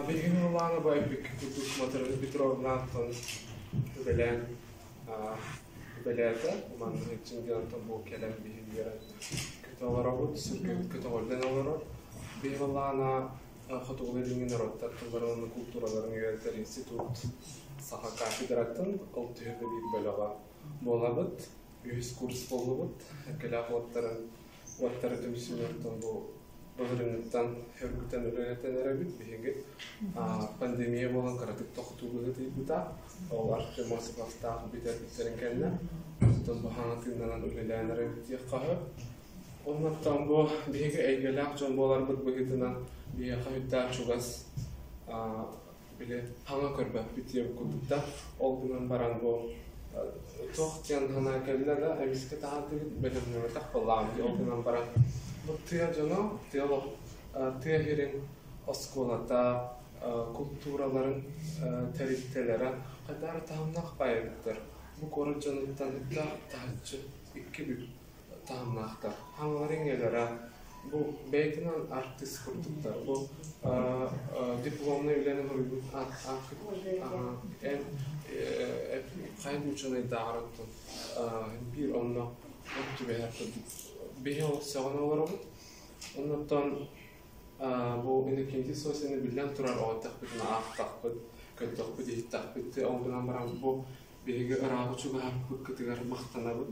Биһиги Нурлаана бу эппиккэ курдук Матрена Петровнаттан үлэлээн үлэлээтэ. Манна Чингиантан бу кэлэн биһи үөрэн көтө олоробут, сүргэбит көтөҕүллэн олорор. Биһи Нурлаана Хотугулуу-Илиҥҥи норуоттар тылларын уонна култуураларын үөрэтэр институт саха кафедратын ол түһүлгэ биир бөлөҕө буолабыт. Үһүс курс буоллубут. Эркэлээх уоттарын уоттары түмсүүнүттэн бу былырыыҥҥыттан өргүтэн үлэлэтэн эрэбит. Биһиги пандемия буолан кыратык тохтуу быһыытыйбыта. Ол Артем Осиповтаах бүтэрбиттэрин кэннэ оттон бу хаҥа тыыннанан үлэлээн эрэбит диэххэ сөп. Оннуттан бу биһиги эйгэлээх дьон буоларбыт быһыытынан биһиэхэ сүрдээх чугас били хаҥа көрбөппүт диэбит курдук да ол гынан баран бу туох диэн санаа кэллэ да эмискэ таһаардыбыт бэлэмнэммэтэх буоллаҕым дии ол гынан баран бу тыа дьоно тыа олох тыа сирин оскуолата култуураларын тэрилтэлэрэ хайдах эрэ таһымнаах баай эбиттэр бу куорат дьонуттан таһыччы икки бүк таһымнаахтар. Хаҥалар-иҥэлэрэ бу бэйэтинэн артыыс курдуктар. Бу дипломнай үлэни суруйбут эн хайа учуонайдааҕар оттон биир онно түбэһэр курдук. Биһи ол сөҕөн олоробут. Оннуттан бу Иннокентий Сосины биллэн турар оҕо аахтахпыт, көрдөхпүт, иһиттэхпит. Ол гынан баран бу биһиги ырааҕы чугаһаппыккытыгар махтанабыт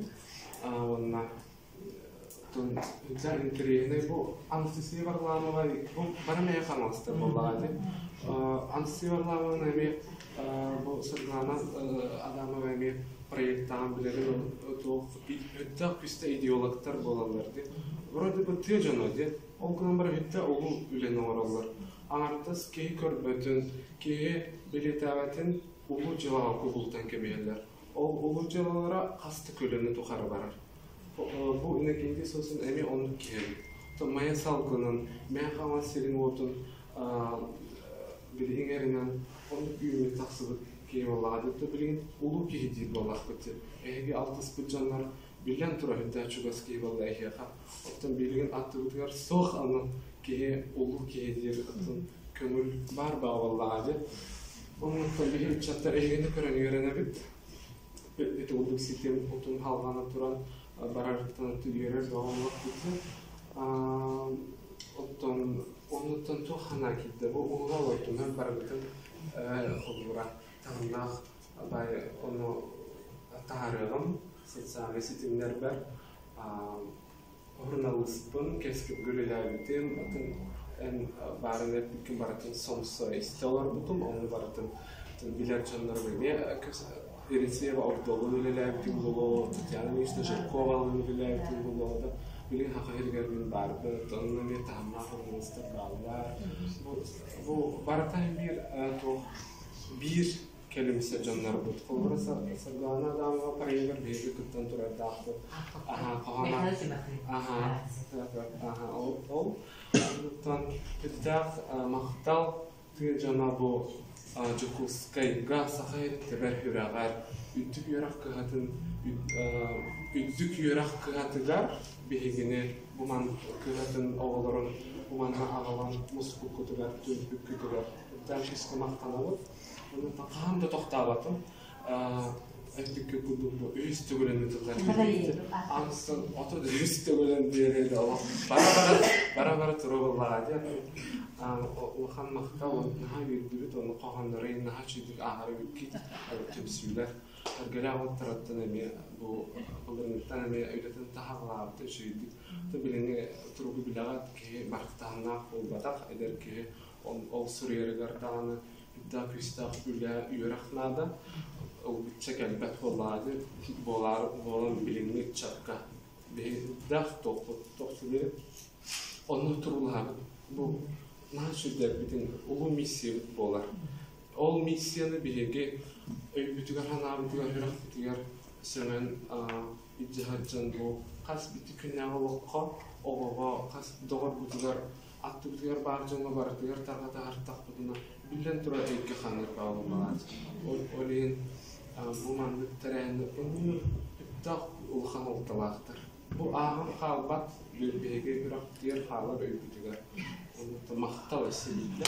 уонна интэриэһинэй бу Анастасия Варламова бу бары мэйэ хаҥаластар буоллаҕа ити Анастасия Варламовна эмиэ бу Саргылана Адамова эмиэ проектаан билэрин туох өттөөх күстэ идеологтар буолаллар ди вроде бы тыа дьоно ди ол гынан баран өттө улуу үлэни оҥороллор аҥардас киһи көрбөтүн киһи билиэтээбэтин улуу дьыалаҕа кубулутан кэбиһэллэр. Ол улуу дьыалалара хас да көлүөнэ тухары барар. Бу Иннокентий Сосин эмиэ оннук киһи эбит. Майа салгынын, Мэҥэ Хаҥалас сирин-уотун били иҥэринэн оннук үүммүт тахсыбыт киһи буоллаҕа. Дьэ билигин улуу киһи диир буоллахпыт. Эһиги алтыспыт дьоннор биллэн турар үрдээх чугас киһи буолла эһиэхэ. Оттон билигин аттыбытыгар суох аны киһи улуу киһи диир оттон көҥүл баар баа буоллаҕа дии. Оннуктан биһи ыччаттар эһигини көрөн үөрэнэбит. Ити курдук ситим утум халҕана туран барарыттан үөрэр бөҕө Оттон оннуттан туох санаа киирдэ? Бу ууга олордунан барыбытын холобура таһымнаах бай ону таһаарыаҕым социальнай ситимнэрбэр суруналыыспын, кэскилгэ үлэлээбитим, атын эн баарын эппиккин барытын сомсо истэ олорбутум, ону барытын билэр дьоннорум эмиэ Елисеева Ордолун үлэлээбитим буолуо, Татьяна Ильинична Жирковалыын үлэлээбитим буолуо да, билигин Саха сиригэр мин баарбыт, онно эмиэ таһымнаах суруналыыстар бааллар. Бу барыта биир туох биир кэлимсэ дьоннорбут. Холобура, Саргылана Адамова проегар биһиги кыттан турардаахпыт. Аха, хоһоно. Аха, аха, ол, ол. Онтон үрдээх махтал тыа дьоно бу Дьокуускайга Саха тэбэр үрэҕэр үрдүк үөрэх кыһатын үрдүк үөрэх кыһатыгар биһигини бу ман кыһатын оҕолорун бу манна аҕалан муспуккутугар, түмпүккүтүгэр үрдээх күүскэ махтанабыт. Хаһан да тохтооботум. Эппиккэ курдук бу үһүс төгүлүн ыытыллар Ансın отут үһүс төгүлүн биэрээди олох бара-бара бара-бара туругуллаҕа диэн улахан махтал наһаа үөрдүбүт ону хоһооннору наһаа үчүгдүк ааҕар эбиккит түмсүүлэр Эргэлээх уоттарыттан эмиэ бу былырыҥҥыттан эмиэ үлэтин таһаҕалаабыта үчүгэйдик билиҥҥи туругу билэҕит киһи барытаһыннаах буолбатах эдэр киһи ол суруйарыгар даҕаны Үрдээх күүстээх үлэ, үөрэх наада. Ылбычча кэлбэт буоллаҕа буолаары буолан билиҥҥи ыччакка биһиги үрдээх туохпут тохсулуйа онно туруулаһабыт. Бу наһаа сүрдэрбитин улуу миссиябыт буолар. Ол миссияны биһиги өйбүтүгэр-санаабытыгар, сүрэхпитигэр сөҥөн илдьэ сылдьан бу хас бити күннээҕи олоххо оҕоҕо хас доҕорбутугар аттыбытыгар баар дьоҥҥо барытыгар тарҕата сырыттахпытына, биллэн турар эйгэ хаҥыыр баҕалаах. Ол иһин бу маннык тэрээһиннэр үптээх улахан уолталаахтар. Бу ааһан хаалбат биһиги үрэхпитигэр хаалар өйбүтүгэр. Онон махтал өссө биирдэ.